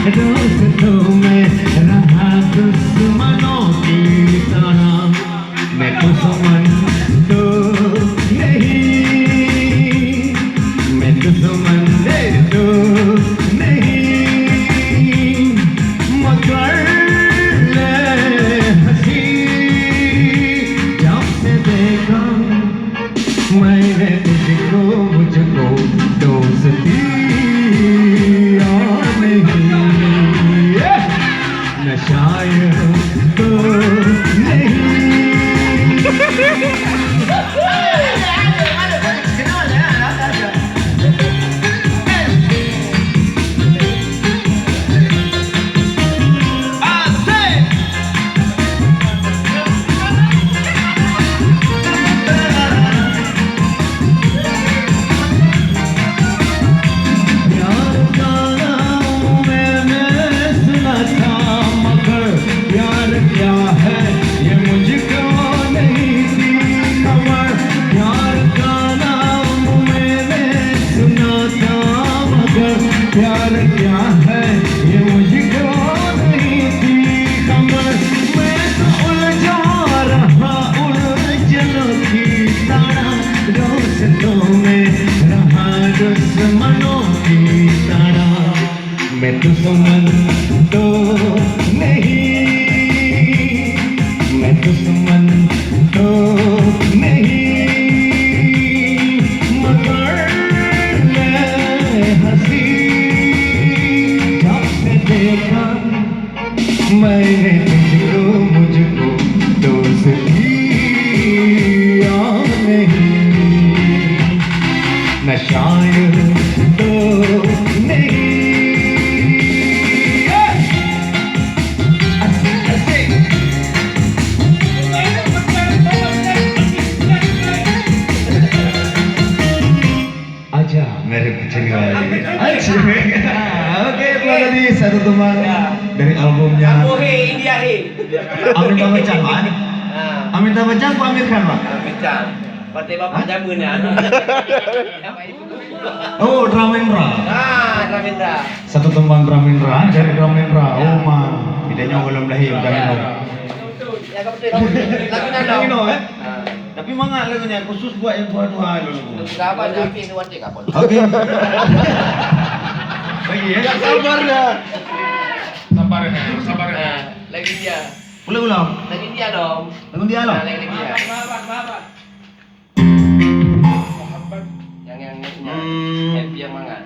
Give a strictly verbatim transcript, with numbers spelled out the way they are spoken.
दोस्तों में रहा दुश्मनों की तरह, मैं दुश्मन तो नहीं, मैं दुश्मन तो नहीं, मगर ले हंसी जब से देखा मैंने तुझको, मुझको दोस्ती यार नहीं, ये नशायर तो नहीं। प्यार का नाम मैंने सुना था, मगर प्यार क्या है ये मुझको नहीं थी खबर। प्यार का नाम मैंने सुना था, मगर प्यार क्या है ये मुझको नहीं थी खबर। मैं तो उलझा रहा उलझनों की तरह, दोस्तों में रहा दुश्मनों की तरह। मैं दुश्मन तो नहीं, मैं दुश्मन तो नहीं, मगर मैं हंसी जब से देखा मैंने तुझको, मुझको दोस्ती या नहीं, नशायर तो नहीं। Aja mere pichli wale. Acha. Oke, itu tadi satu tembang dari albumnya Aku He India He. Amitabh Bachchan, kan? Ah. Amitabh Bachchan atau Aamir Khan, Pak? Aamir Khan. Partai bapak Hah? Zaman ya. Oh, Dharmendra. Ah, Dharmendra. Satu tembang Dharmendra, dari Dharmendra. Oh, ma. Kita nyoe belum lahir, Dharmendra. Ya, apa betul? Lagu Nano. Lagu Nano, eh? Ah. Tapi mangat lagunya khusus buat yang tuha-tuha dulu. Sabar, tapi ini wajib apa? Oke. Lagi ya? Tak sabar dah. Sabar ya, sabar ya. Ah, lagi dia. Ulang-ulang. Lagi dia dong. Lagu dia lah. Ah, lagi dia. Yang, yang, yang, Hmm. Happy yang mangat.